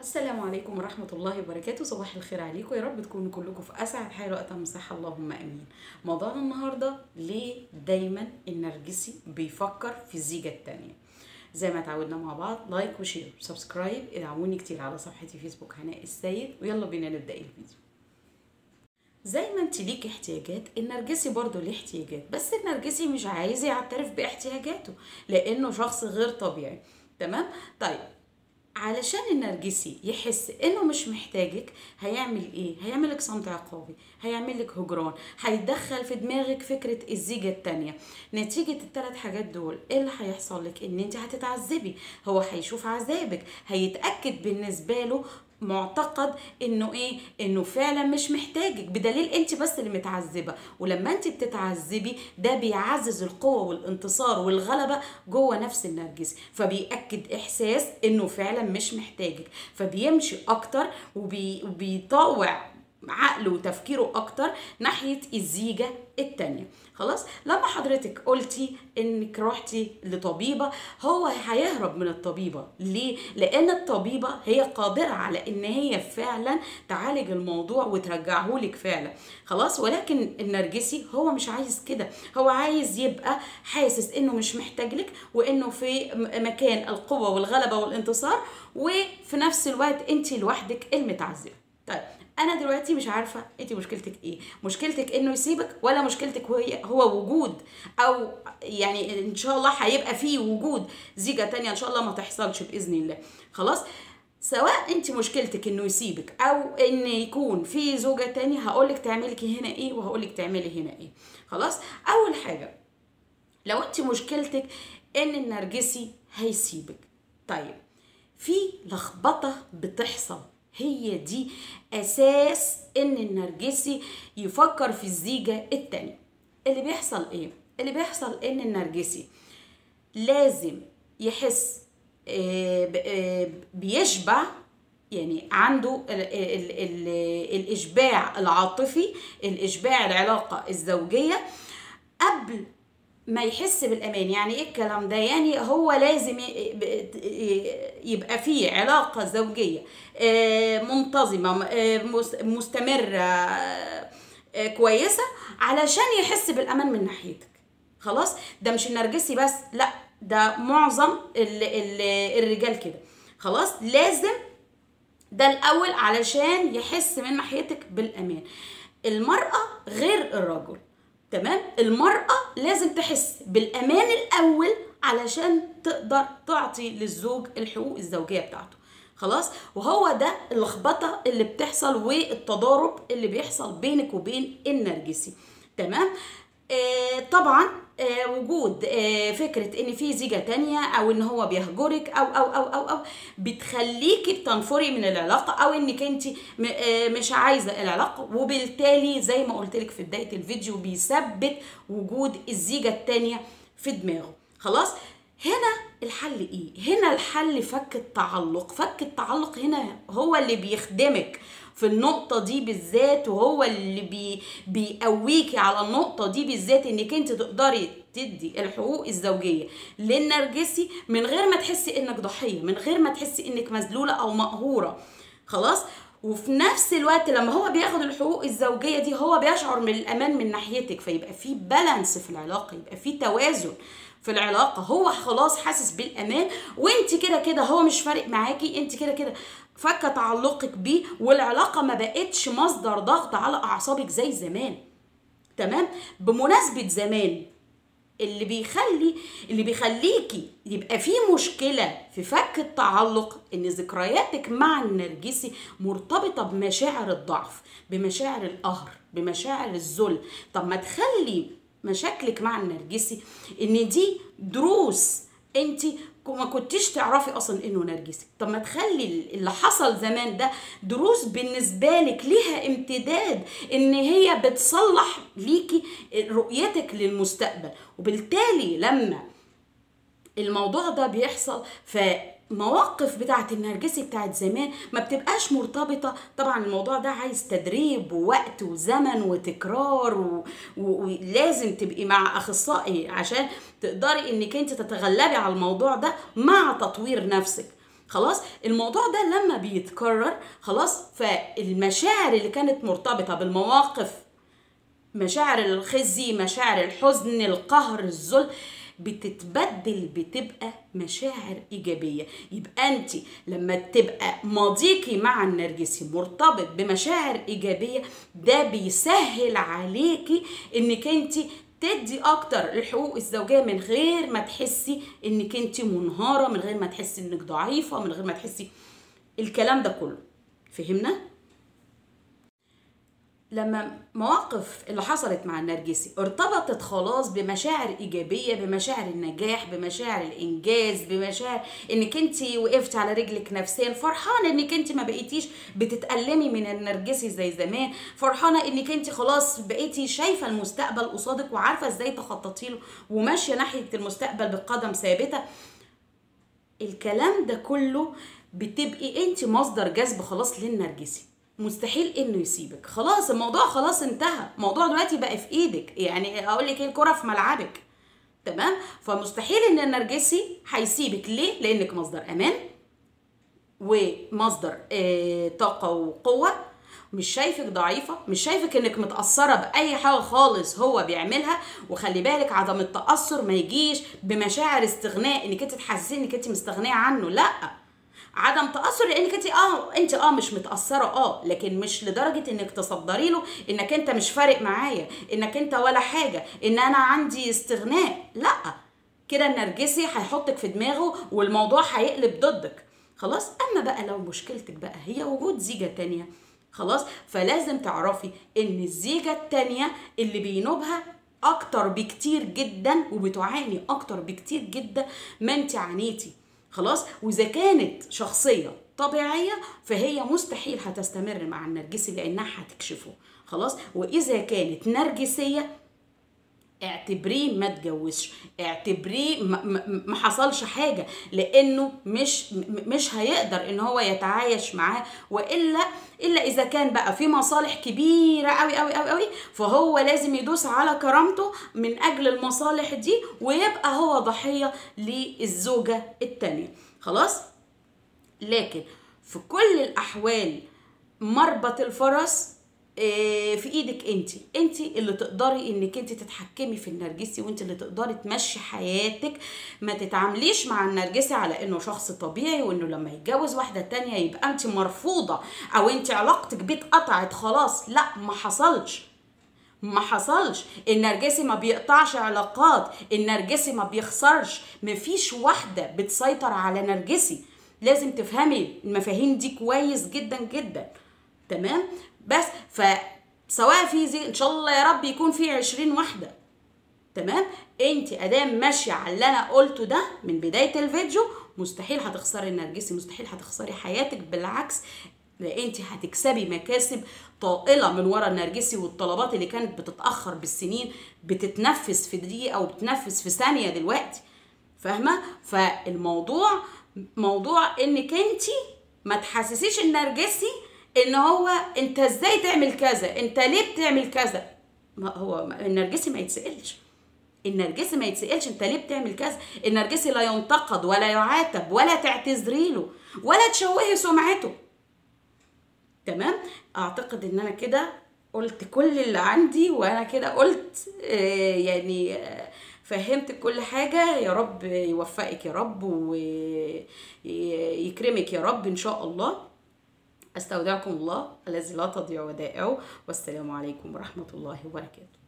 السلام عليكم ورحمة الله وبركاته. صباح الخير عليكم، يا رب تكونوا كلكم في أسعد حال وأتم صحة، اللهم آمين. موضوعنا النهاردة ليه دايما النرجسي بيفكر في الزيجة التانية. زي ما تعودنا مع بعض، like و share و subscribe، ادعموني كتير على صفحتي فيسبوك هناء السيد، ويلا بينا نبدأ الفيديو. زي ما انت ليك احتياجات، النرجسي برضو ليه احتياجات، بس النرجسي مش عايز يعترف باحتياجاته لأنه شخص غير طبيعي. تمام؟ طيب علشان النرجسي يحس انه مش محتاجك هيعمل ايه؟ هيعملك صمت عقابي، هيعملك هجران، هيدخل في دماغك فكرة الزيجة التانية. نتيجة الثلاث حاجات دول ايه اللي هيحصل لك؟ ان انت هتتعذبي، هو هيشوف عذابك، هيتأكد بالنسبة له معتقد انه ايه؟ انه فعلا مش محتاجك، بدليل انت بس اللي متعذبه. ولما انت بتتعذبي ده بيعزز القوة والانتصار والغلبة جوه نفس النرجسي، فبيأكد احساس انه فعلا مش محتاجك، فبيمشي اكتر وبيطوع عقله وتفكيره اكتر ناحية الزيجه التانية. خلاص، لما حضرتك قلتي انك روحتي لطبيبه، هو هيهرب من الطبيبة. ليه؟ لان الطبيبة هي قادرة على ان هي فعلا تعالج الموضوع وترجعه لك فعلا. خلاص، ولكن النرجسي هو مش عايز كده، هو عايز يبقى حاسس انه مش محتاج لك، وانه في مكان القوة والغلبة والانتصار، وفي نفس الوقت انت لوحدك المتعذبه. طيب انا دلوقتي مش عارفه انت مشكلتك ايه؟ مشكلتك انه يسيبك، ولا مشكلتك هو وجود، او يعني ان شاء الله هيبقى فيه وجود زيجه تانية ان شاء الله ما تحصلش باذن الله. خلاص، سواء انت مشكلتك انه يسيبك او ان يكون في زوجه تانية، هقولك تعملي هنا ايه وهقولك تعملي هنا ايه. خلاص، اول حاجة لو انت مشكلتك ان النرجسي هيسيبك، طيب في لخبطة بتحصل، هي دي اساس ان النرجسي يفكر في الزيجة التانية. اللي بيحصل ايه؟ اللي بيحصل ان النرجسي لازم يحس بيشبع، يعني عنده ال ال الاشباع العاطفي، الاشباع العلاقة الزوجية قبل ما يحس بالامان. يعني ايه الكلام ده؟ يعني هو لازم يبقى فيه علاقة زوجيه منتظمة مستمرة كويسة علشان يحس بالامان من ناحيتك. خلاص، ده مش النرجسي بس، لا ده معظم الرجال كده. خلاص، لازم ده الاول علشان يحس من ناحيتك بالامان. المراة غير الرجل، تمام؟ المرأة لازم تحس بالأمان الأول علشان تقدر تعطي للزوج الحقوق الزوجية بتاعته. خلاص، وهو ده اللخبطة اللي بتحصل والتضارب اللي بيحصل بينك وبين النرجسي. تمام؟ طبعا وجود فكرة ان في زيجة تانية او ان هو بيهجرك او او او او او بتخليكي بتنفري من العلاقة، او انك انت مش عايزة العلاقة، وبالتالي زي ما قلت لك في بداية الفيديو بيثبت وجود الزيجة التانية في دماغه. خلاص، هنا الحل ايه؟ هنا الحل فك التعلق. فك التعلق هنا هو اللي بيخدمك في النقطة دي بالذات، وهو اللي بيقويكي على النقطة دي بالذات، انك انت تقدري تدي الحقوق الزوجية للنرجسي من غير ما تحسي انك ضحية، من غير ما تحسي انك مذلولة او مقهورة. خلاص، وفي نفس الوقت لما هو بياخد الحقوق الزوجية دي هو بيشعر من الأمان من ناحيتك، فيبقى في بالانس في العلاقة، يبقى في توازن في العلاقة. هو خلاص حاسس بالأمان، وانت كده كده هو مش فارق معاكي، انت كده كده فك تعلقك بيه، والعلاقة ما بقتش مصدر ضغط على أعصابك زي زمان. تمام؟ بمناسبة زمان، اللي بيخليكي يبقى في مشكلة في فك التعلق ان ذكرياتك مع النرجسي مرتبطة بمشاعر الضعف، بمشاعر القهر، بمشاعر الذل. طب ما تخلي مشاكلك مع النرجسي ان دي دروس انت ما كنتيش تعرفي اصلا انه نرجسي. طب ما تخلي اللي حصل زمان ده دروس بالنسبة لك ليها امتداد، ان هي بتصلح ليكي رؤيتك للمستقبل. وبالتالي لما الموضوع ده بيحصل فمواقف بتاعت النرجسي بتاعت زمان ما بتبقاش مرتبطة. طبعا الموضوع ده عايز تدريب ووقت وزمن وتكرار، ولازم تبقي مع اخصائي عشان تقدري انك انت تتغلبي على الموضوع ده مع تطوير نفسك. خلاص الموضوع ده لما بيتكرر خلاص، فالمشاعر اللي كانت مرتبطة بالمواقف، مشاعر الخزي، مشاعر الحزن، القهر، الذل، بتتبدل بتبقى مشاعر ايجابية. يبقى انت لما تبقى ماضيكي مع النرجسي مرتبط بمشاعر ايجابية، ده بيسهل عليكي انك انت تدي اكتر الحقوق الزوجية من غير ما تحسي انك انت منهاره، من غير ما تحسي انك ضعيفة، من غير ما تحسي الكلام ده كله. فهمنا؟ لما مواقف اللي حصلت مع النرجسي ارتبطت خلاص بمشاعر ايجابية، بمشاعر النجاح، بمشاعر الانجاز، بمشاعر انك انت وقفت على رجلك نفسيا، فرحانة انك انت ما بقيتيش بتتألمي من النرجسي زي زمان، فرحانة انك انت خلاص بقيتي شايفه المستقبل قصادك وعارفه ازاي تخططي له وماشية ناحية المستقبل بقدم ثابتة. الكلام ده كله بتبقي انت مصدر جذب خلاص للنرجسي، مستحيل انه يسيبك. خلاص الموضوع خلاص انتهى، الموضوع دلوقتي بقى في ايدك، يعني اقول لك ايه، الكره في ملعبك. تمام؟ فمستحيل ان النرجسي هيسيبك. ليه؟ لانك مصدر امان ومصدر طاقة وقوه، مش شايفك ضعيفة، مش شايفك انك متاثرة باي حاجة خالص هو بيعملها. وخلي بالك عدم التاثر ما يجيش بمشاعر استغناء، انك انت تحسسي انك انت مستغنيه عنه، لا، عدم تاثر لانك انت مش متاثرة، لكن مش لدرجة انك تصدري له انك انت مش فارق معايا، انك انت ولا حاجة، ان انا عندي استغناء، لا، كده النرجسي هيحطك في دماغه والموضوع هيقلب ضدك. خلاص؟ اما بقى لو مشكلتك بقى هي وجود زيجه تانية، خلاص، فلازم تعرفي ان الزيجه التانية اللي بينوبها اكتر بكتير جدا وبتعاني اكتر بكتير جدا ما انت عانيتي. خلاص؟ واذا كانت شخصية طبيعية فهي مستحيل هتستمر مع النرجسي لانها هتكشفه. خلاص؟ واذا كانت نرجسية اعتبريه ما اتجوزش، اعتبريه ما حصلش حاجة، لانه مش هيقدر ان هو يتعايش معاه، والا اذا كان بقى في مصالح كبيرة قوي قوي قوي قوي، فهو لازم يدوس على كرامته من اجل المصالح دي ويبقى هو ضحية للزوجة الثانية. خلاص؟ لكن في كل الاحوال مربط الفرس في ايدك انت اللي تقدري انك انت تتحكمي في النرجسي، وانت اللي تقدري تمشي حياتك. ما تتعامليش مع النرجسي على انه شخص طبيعي وانه لما يتجوز واحدة تانية يبقى انت مرفوضة او انت علاقتك بيه اتقطعت خلاص، لا، ما حصلش، ما حصلش. النرجسي ما بيقطعش علاقات، النرجسي ما بيخسرش، مفيش واحدة بتسيطر على نرجسي. لازم تفهمي المفاهيم دي كويس جدا جدا. تمام؟ بس فسواء في زي ان شاء الله يا رب يكون في 20 واحدة، تمام، انت ادام ماشية على اللي انا قلته ده من بداية الفيديو مستحيل هتخسري النرجسي، مستحيل هتخسري حياتك، بالعكس ده انت هتكسبي مكاسب طائلة من ورا النرجسي، والطلبات اللي كانت بتتاخر بالسنين بتتنفذ في دقيقة او بتتنفذ في ثانية دلوقتي. فاهمه؟ فالموضوع موضوع انك انت ما تحسسيش النرجسي ان هو انت ازاي تعمل كذا، انت ليه بتعمل كذا. ما هو النرجسي ما يتسألش، النرجسي ما يتسألش انت ليه بتعمل كذا. النرجسي لا ينتقد ولا يعاتب ولا تعتذري له ولا تشوهي سمعته. تمام؟ اعتقد ان انا كده قلت كل اللي عندي، وانا كده قلت يعني فهمت كل حاجة. يا رب يوفقك يا رب ويكرمك يا رب ان شاء الله. استودعكم الله الذي لا تضيع ودائعه، والسلام عليكم ورحمة الله وبركاته.